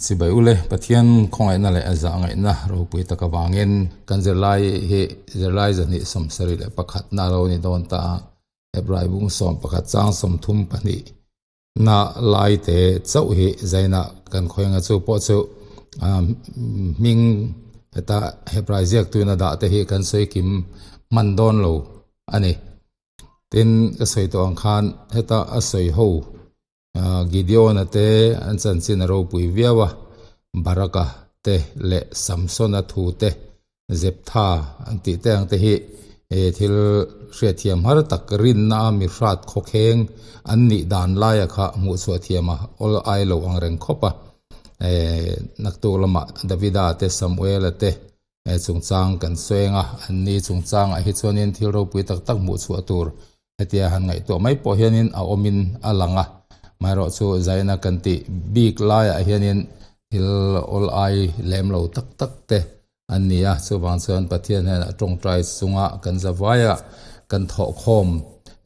Chibai ule, Pathian khawngaihna leh a zahngaihna ropui tak avangin kan zirlai hi zirlai zahnih 71 na lo ni dawn ta a, Hebrai bung 11 chang 32 na lai te chauh hi zaina kan khawihnga chu pawh chu hming heta Hebrai ziaktuin a dah te hi kan sawi kim hman dawn lo a ni. Tin, ka sawi tawh ang khan heta a sawi ho Gideon-a te an chanchin a ropui viau a, Baraka te leh Samson-a thu te, Zeptha an tih te ang te hi thil hriatthiam har tak rinna a mi hrat khawkheng an nih dan laia kha hmuh chhuah thiam a awl ai lo ang reng khawp a. Naktuk lamah Davida te Samuel-a te chungchang kan sawi ang a, an ni chungchangah hi chuanin thil ropui tak tak hmuh chhuah tur Hetia han ngaihtuah mai pawh hianin a awmin a lang a, amaherawhchu zaina kan tih bik laiah hianin thil awl ai lem lo tak tak te an ni a, chuvang chuan Pathian hnenah tawngtai chunga kan zavaia kan thawhkhawm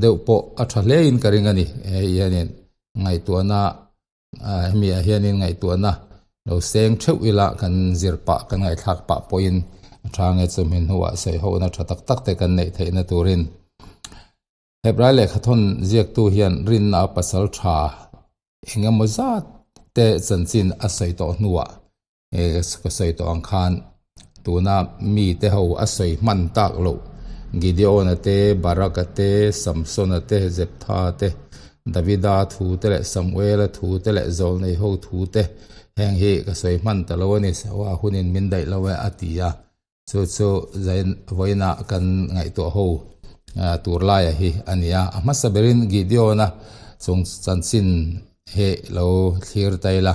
deuh pawh a tha hlein ka ring a ni. Hei hianin ngaihtuahna hemi ah hianin ngaihtuahna lo seng theuh ila kan zir pah kan ngaihthlak pah pawhin a tha nge chumi hnuah sawi hona tha tak tak te kan neih theihna turin Hebrai lehkhathawn ziaktu hian rinna a pasal tha engemaw zat te chanchin a sawi tawh hnuah ka sawi tawh ang khan tuna mite ho a sawi hman tak loh Gideon-a te, Barak-a te, Samson-a te, Jeptha te, Davida thu te leh Samuel-a thu te leh Zawlnei ho thu te heng hi ka sawi hman ta lo a ni, Saua hunin min daih lo e a ti a, chu chu vawiinah kan ngaihtuah ho tur laia hi a ni a, a hmasa berin Gideon-a chung chanchin hi lo thlir ta ila.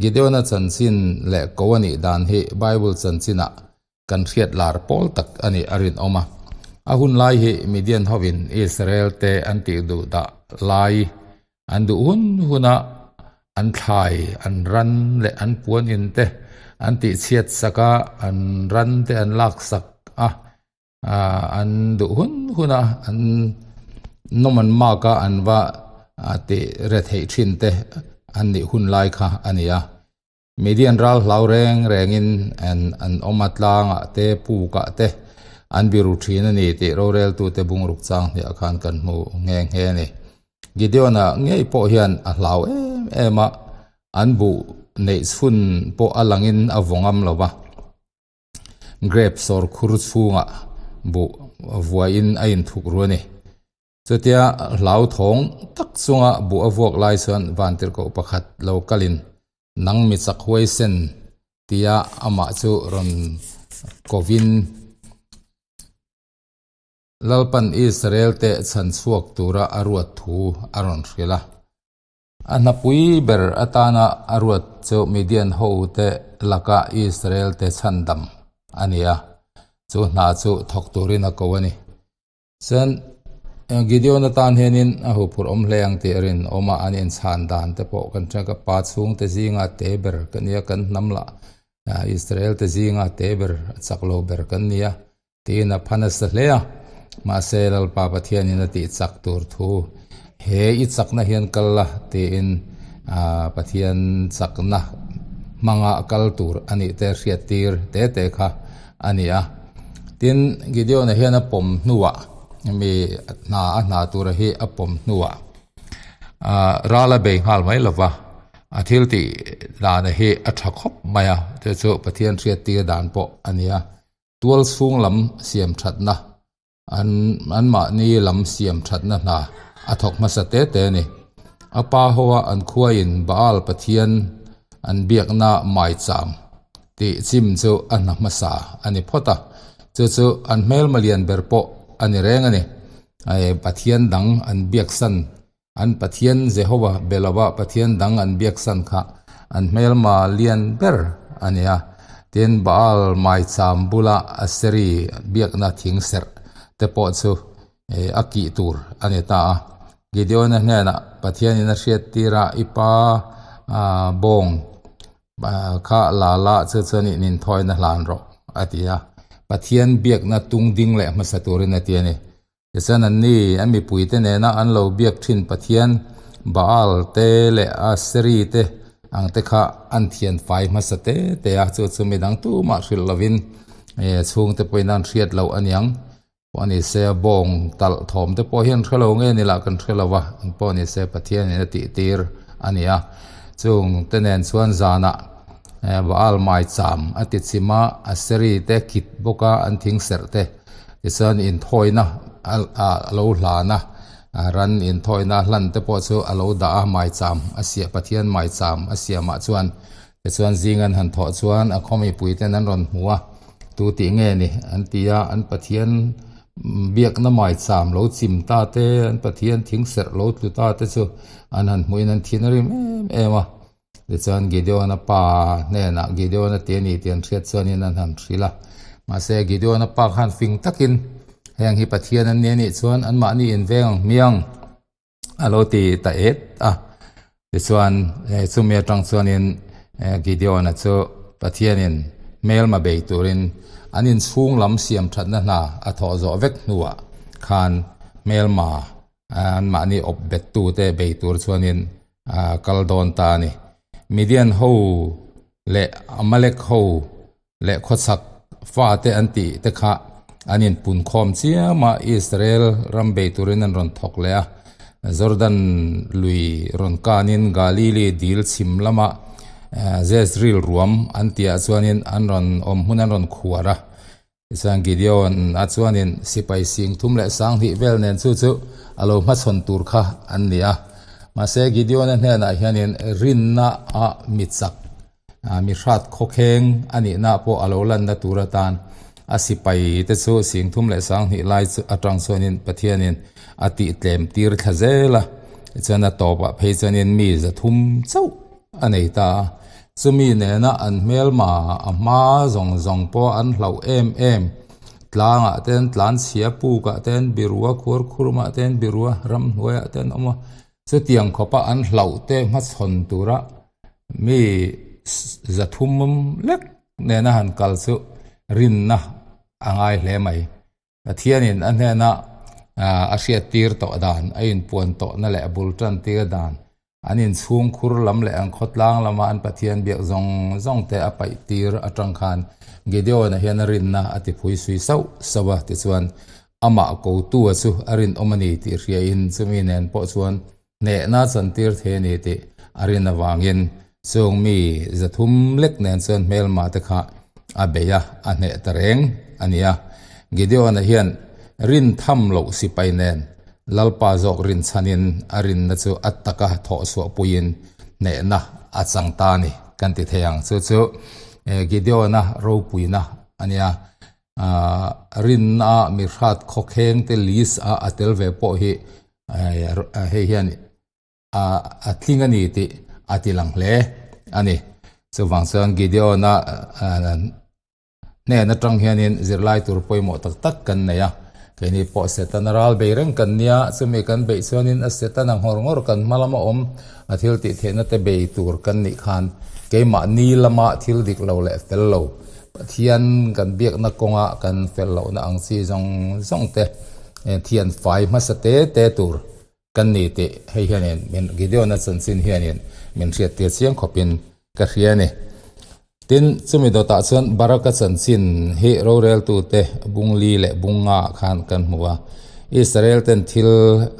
Gideon-a chanchin leh ko a nih dan hi Bible chanchinah kan hriat lar pawl tak a nih a rinawm a. A hun lai hi Midian hovin Israel te an tih duh dah lai An duh hun huna an thlai, an ran leh an puan in te an tihchhiat sak a, an ran te an lak sak a, an duh hun huna an nawm an mak a, an va tih re theih thin te an nih hun lai kha a ni a. Midian ral hlau reng rengin an an awm a, tlangah te, pukah te an biru thin a ni tih roreltute bungruk chang hniah khan kan hmu nghe nghe a ni. Gideon-a ngei pawh hian a hlau em em a, an buh neih chhun pawh a langin a vaw ngam lo va. Grape sawr khur chhungah buh vuahin a inthuk ru a ni. Chutia hlauthawng tak chunga buh a vuak lai chuan vantirhkoh pakhat lo kalin nang mi chak huaisen tia amah chu rawn kovin Lalpan Israel te chhan chhuak tura a ruat thu a rawn hrilh a. A hnapui ber atana a ruat chu Midian ho te laka Israel te chhandam a ni a, chu hna chu thawk turin a ko a ni. Chuan Gideon atan hianin a huphurh awm hle ang tih a rinawm a, an inchhan dan te pawh kan hria ka pa chhungte zinga te ber ka nia kan hnam lah Israel te zinga te ber a chak lo ber kan nia tiin a pha nasa hle a, mahse Lalpa Pathianin a tih chak tur thu he i chakna hian kal la tiin Pathian chakna hmanga kal tur a nih te hriattir te te kha a ni a. Tin, Gideon-a hian a pawm hnuah, mi hna a hna tura hi a pawm hnuah, ah ral a bei nghal mai lo va, a thil tih dana hi a tha khawp mai a, chu chu Pathian hriattir dan pawh a ni a. Tual chhung lam siam thatna, an anmahni lam siam thatna hna a thawk hmasa te te a ni. A pa hoa an khuaiin Baal Pathian an biakna maicham tih chim chu a hna hmasa a ni phawt a, chu chu an hmelma lian ber pawh a ni reng a ni. Pathian dang an biaksan, an Pathian Jehovah be lova Pathian dang an biaksan kha an hmelma lian ber a ni a. Tin, Baal maicham bula Aseri biakna thing serh te pawh chu a kih tur a ni ta a. Gideon-a hnenah Pathianin a hriattir a, I pa bawng kha la la chu chuan i ninthawina hlan rawh a ti a. Pathian biakna tung ding leh hmasa turin a ti a ni. Tichuan anni a mipuite nena an lo biak thin Pathian Baal te leh Aseri te. ang te kha an thian fai hmasa te te a, chu chu midang tumah hrilh lovin chhungte pawhin an hriat loh a niang. Pawh a ni se, bawng talh thawm te pawh hian hre lo nge ni lah kan hre lo va, eng pawh a ni se Pathianin a tih tir a ni a. Chung te nen chuan zanah Baal maicham a ti chim a, Aseri te kit bawk a, an thing serh te tichuan inthawina a lo hlan a, ran inthawina hlan te pawh chu a lo dah a, maicham a siah Pathian maicham a siamah chuan Tichuan zing an han thawh chuan a khaw mipui ten an rawn hmu a, tu tih nge ni an ti a, an Pathian biakna maicham lo chim ta te, an Pathian thing serh lo tlu ta te chu an han hmuhin an thin a rim em em a. Tichuan Gideon-a pa hnenah Gideon-a ti a ni tih an hriat chuanin an han hrilh a, mahse Gideon-a pa khan fing takin heng hi Pathian an ni a nih chuan anmahni inveng ang hmiang. A lo ti ta et a. Tichuan, chumi atang chuanin Gideon-a chu Pathianin hmelma bei turin an inchhung lam siam thatna hna a thawh zawh vek hnuah khan hmelma anmahni awp bettute bei tur chuanin a kal dawn ta a ni. Midian ho leh Amalek ho leh khawchhak fate an tih te kha an inpunkhawm chiam a, Israel ram bei turin an rawn thawk leh a, Jordan lui rawn kanin Galili dil chhim lama Jezreel ruam an tihah chuanin an rawn awm hmun an rawn khuar a, tichuan Gideon a chuanin sipai sing thum leh sanghnih vel nen chu chu a lo hmachhawn tur kha an ni a, mahse Gideon-a hnenah hianin rinna a mi chak Mi hrat khawkheng a nihna pawh a lo lanna tur atan a sipai te chu singthum leh sanghnih lai chu atang chuanin Pathianin a tih tlem tir thla zel a, tichuan a tawpah phei chuanin mi zathum chauh a nei ta a, chumi nena an hmelma a hma zawng zawng pawh an hlauh em em, tlangah ten tlanchhia pukah ten birua khuar khurmah ten birua ramhnuaiah ten awm a, chutiang khawpa an hlauh te hmachhawn tura Mi zathum lek nena han kal chu rinna a ngai hle mai. Pathianin a hnena a hriattir tawh dan, a inpuan tawhna leh a bul tan tir dan, an inchhung khur lam leh an khawtlang lama an Pathian biak zawng zawng te a paih tir atang khan Gideon-a hian a rinna a tiphui sui sauh sauh a, tichuan amah kotu-a chu a rinawm a ni tih hriain chumi nen pawh chuan Hnehna chantir thei a ni tih a rin avangin chung mi zathum lek nen chuan hmelma te kha a bei a, a hneh ta reng a ni a. Gideon-a hian rin tham loh sipai nen Lalpa zawk rin chhanin a rinna chu a taka thawh chhuah puiin hnehna a chang ta a ni kan ti thei ang. Chu chu Gideon-a ropuina a nia. Rinna mi hrat khawkheng te list a a tel ve pawh hi hei hian a tling a ni tih a ti lang hle a ni. Chuvang chuan Gideon-a hnen atang hianin zirlai tur pawimawh tak tak kan nei a, keini pawh Setana ral bei reng kan nia, chumi kan beih chuanin a Setana nghawr nghawr kan hma lama awm a thil tih theihna te bei tur kan nih khan keimahni lama thil dik lo leh fel lo Pathian kan biakna kawnga kan fel lohna ang chi zawng zawng te thian fai hmasa te te tur kan ni tih hei hianin min Gideon-a chanchin hianin min hriattir chiang khawpin ka hria a ni. Tin, chumi dawtah chuan Baraka chanchin hi roreltute bungli leh bunga khan kan hmu a. Israel ten thil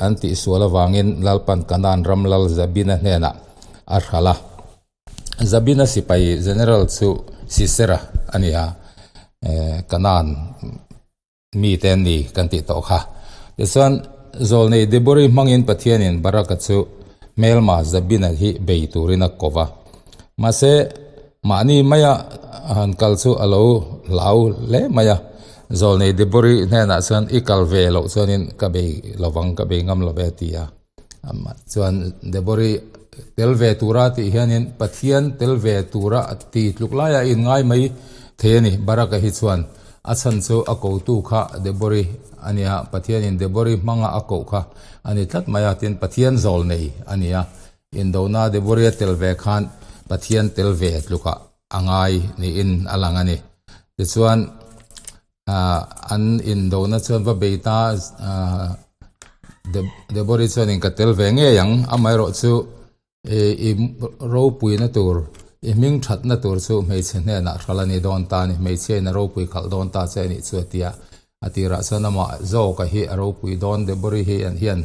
an tihsual avangin Lalpan Kanaan ram lal Jabina hnenah a hralh a. Zabina sipai general chu Sisera a ni a, Kanaan mite an ni kan tih tawh kha. Tichuan, Zawlnei Debori hmangin Pathianin Baraka chu hmelma Zabina hi bei turin a ko va. Mahse, mahni maia han kal chu a lo hlau hle mai a. Zawlnei Debori hnenah chuan, I kal ve loh chuanin ka bei lovang, ka bei ngam lo ve, a ti a. Amah chuan Debori tel ve tura tih hianin Pathian tel ve tura a ti tluk laiah a inngai mai thei a ni. Baraka hi chuan a chhan chu a kotu kha Debori a nia, Pathianin Debori hmanga a koh kha a ni tlat mai a, tin Pathian zawl nei a ni a, indona Debori a tel ve khan Pathian tel ve tlukah a ngai niin a lang a ni. Tichuan. An indona chuan va bei ta Debori chuanin ka tel ve ngei ang, amaherawh chu. I ropuina tur, i hming thatna tur chu hmeichhe hnenah hral a ni dawn ta a ni. Hmeichhiain a ropui khalh dawn ta che a nih chu a ti a. A tirah chuan amah zawka hi a ropui dawn, Debori hi hian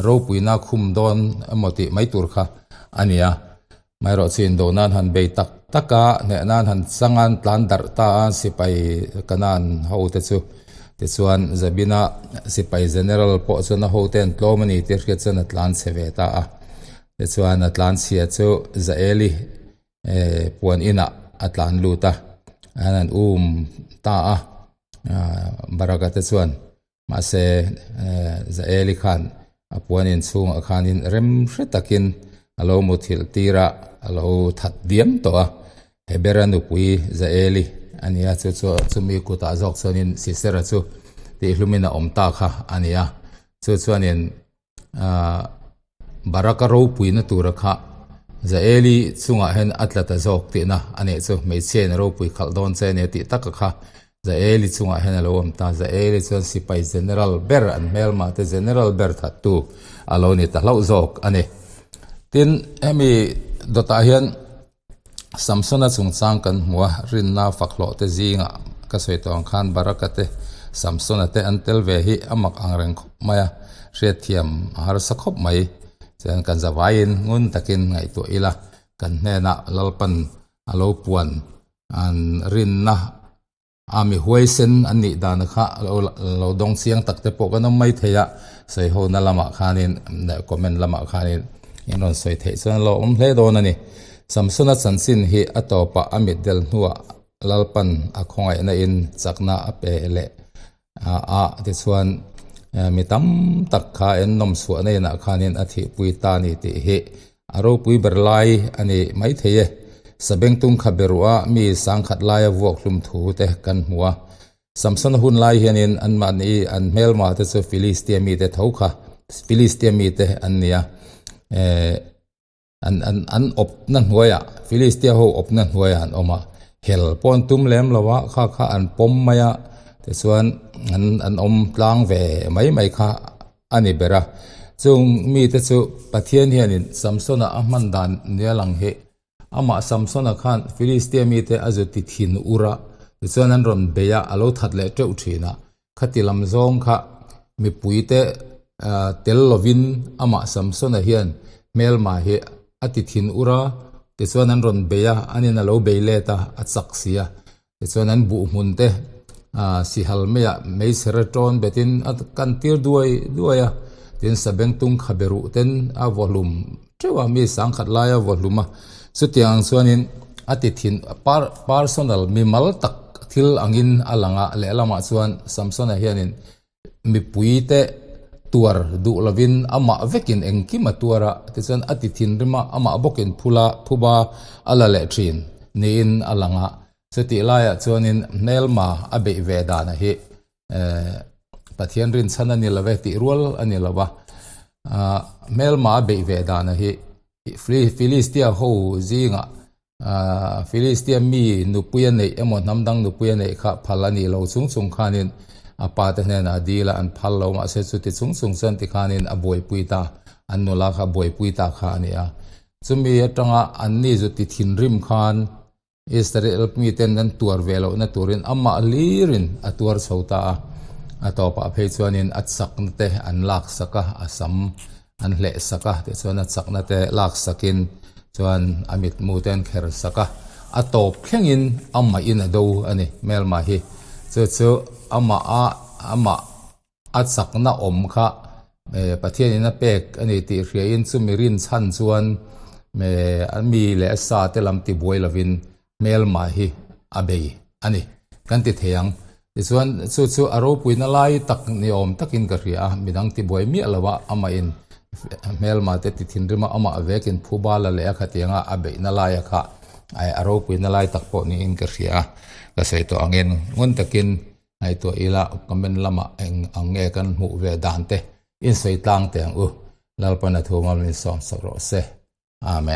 ropuina khum dawn emaw tih mai tur kha a ni a. Amaherawh chu indo nan han bei tak tak a, hneh nan han chang a, an tlan darh ta a, sipai Kanaan hote chu. Tichuan Jabina sipai general pawh chuan a hote an tlawm a ni tih a hriat chuan a tlan chhe ve ta a. Tichuan a tlan chhia chu Jaeli puan inah a tlan lut a, an han um ta a, Baraka te chuan Mahse, Jaeli khan a puan inchhungah khanin rem hre takin a lo muthilh tir a, a lo that diam tawh a. Hebera nupui Jaeli a ni a, chu chu chumi kutah zawk chuanin Sisera chu tihhlumin a awm ta kha a ni a. Chu chuanin Baraka ropuina tura kha Jaeli chungah hian a tla ta zawk tihna a nih chu. Hmeichhia in a ropui khalh dawn che a ni a tih taka kha Jaeli chungah hian a lo awm ta. Jaeli chuan sipai general ber an hmelmah te general ber thattu a lo ni ta hlauh zawk a ni. Tin, hemi dawtah hian Samsona chungchang kan hmu a, rinna fak hlawh te zingah ka sawi tawh ang khan Baraka te, Samsona te an tel ve hi a mak ang reng khawp mai a, hriatthiam a harsa khawp mai. Chuan kan zavaiin ngun takin ngaihtuah ila, kan hnenah Lalpan a lo puan an rinna A mi huaisen an nih dan kha lo dawng chiang tak te pawh kan awm mai thei a, sawi hona lamah khanin leh comment lamah khanin in rawn sawi theih chuan a lo awm hle dawn a ni. Samsona chanchin hi a tawpah a mitdel hnuah Lalpan a khawngaihna in chakna a pe leh a tichuan mi tam tak kha en nawm chhuahna inah khanin a thihpui ta a ni tih hi A ropui ber lai a ni maithei e. Sabengtung kha beruah mi sangkhat laia vuak hlum thu te kan hmu a. Samsona hun lai hianin anmahni an hmelma te chu Filistia mite tho kha Filistia mite an ni a. Eh, an an an awpna hnuaiah Filistia ho awpna hnuaiah an awm a. Hel pawh an tum lem lo a, kha kha an pawm mai a, tichuan an an awm tlang ve mai mai kha a ni ber a. Chung mite chu Pathian hianin Samsona a hman dan nia lang hi amah Samsona khan Filistia mite a zu ti thin ur a, tichuan an rawn bei a, a lo that leh teuh thin a. Khati lam zawng kha mipuite tel lovin amah Samsona hian hmelma hi a ti thin ur a, tichuan an rawn bei a, anin a lo bei let a, a chak si a. Tichuan an buh hmun te sihal maiah meichher a tawn betin a kan tir duai duai a, tin sabengtung khabe ruh ten a vawhlum teuh a, mi sangkhat lai a vawhlum a, chutiang ang chuanin a ti thin personal mimal tak thil angin a lang a, lehlamah chuan Samsona hianin Mipuite tuar duh lovin amah vekin engkim a tuar a, tichuan a ti thinrim a, amah bawkin phula phuba a la leh thin niin a lang a. Chutih laiah chuanin hmelma a beih ve dana hi Pathian rinchhan a ni lo ve tih rual a ni lo va, hmelma a beih ve dana hi Filistia ho zingah Filistia mi nupui a neih emaw hnam dang nupui a neih kha phal a nih lo chung chung khanin a pa te hnenah a dil a, an phal lo mahse chuti chung chung chuan tikhanin a buaipui ta, an nula kha a buaipui ta kha a ni a. Chumi atanga anni zu ti thinrim khan Israel miten an tuar ve lohna turin amah hlirin a tuar chho ta a, a tawpah phei chuanin a chakna te an laksak a, a sam An hleh sak a, tichuan a chakna te lak sakin chuan a mitmu te an kher sak a, a tawp thlengin amah in a do a ni hmelma hi. Chu chu amah a amah a chakna awm kha Pathian in a pek a ni tih hriain chumi rinchhan chuan a mi leh a sa te lam tibuai lovin hmelma hi a bei a ni kan ti thei ang. Tichuan chu chu a ropuina lai tak ni awm takin ka hria a, midang tibuai miah lo a, amahin hmelma te ti thinrim a, amah vekin phuba la leh a khatianga a beihna laia kha a ropuina lai tak pawh niin ka hria a, ka sawi tawh angin ngun takin ngaihtuah ila comment lamah eng ang nge kan hmuh ve dan te insawi tlang teh ang u, Lalpana thu ngawmin sawmsak rawh se. Amen.